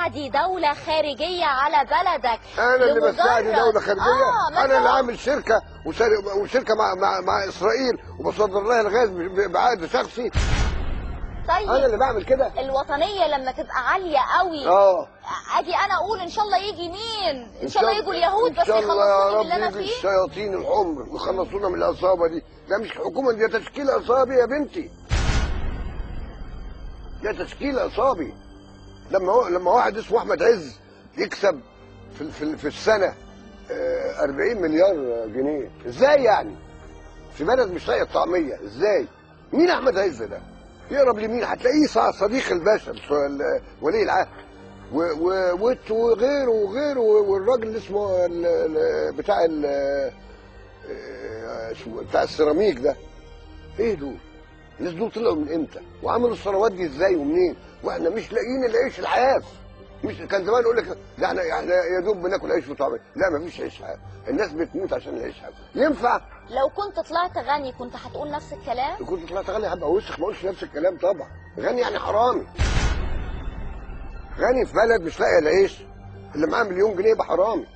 بتستعدي دولة خارجية على بلدك. انا اللي بستعدي دولة خارجية؟ انا اللي عامل شركة وشركه مع اسرائيل وبصدر لها الغاز بعقد شخصي. طيب انا اللي بعمل كده؟ الوطنية لما تبقى عالية قوي اجي انا اقول ان شاء الله يجي مين؟ ان شاء الله يجوا اليهود بس يخلصوني من اللي انا فيه. الشياطين الحمر ويخلصونا من العصابة دي. ده مش حكومة، دي تشكيل عصابي يا بنتي، ده تشكيل عصابي. لما واحد اسمه احمد عز يكسب في السنة 40 مليار جنيه، ازاي يعني؟ في بلد مش لاقيه طعميه، ازاي؟ مين احمد عز ده؟ يقرب لمين؟ هتلاقيه صديق الباشا ولي العهد وغيره وغيره، والراجل اللي اسمه بتاع بتاع السيراميك ده. ايه دول؟ الناس دول طلعوا من امتى؟ وعملوا الثروات دي ازاي ومنين؟ واحنا مش لاقيين العيش الحاف. مش كان زمان يقول لك ده احنا يا دوب بناكل عيش وطعميه، لا مفيش عيش حاف، الناس بتموت عشان العيش حاف. ينفع؟ لو كنت طلعت غني كنت هتقول نفس الكلام؟ لو كنت طلعت غني هبقى وسخ، ما اقولش نفس الكلام طبعا. غني يعني حرامي. غني في بلد مش لاقي العيش، اللي معاه مليون جنيه يبقى حرامي.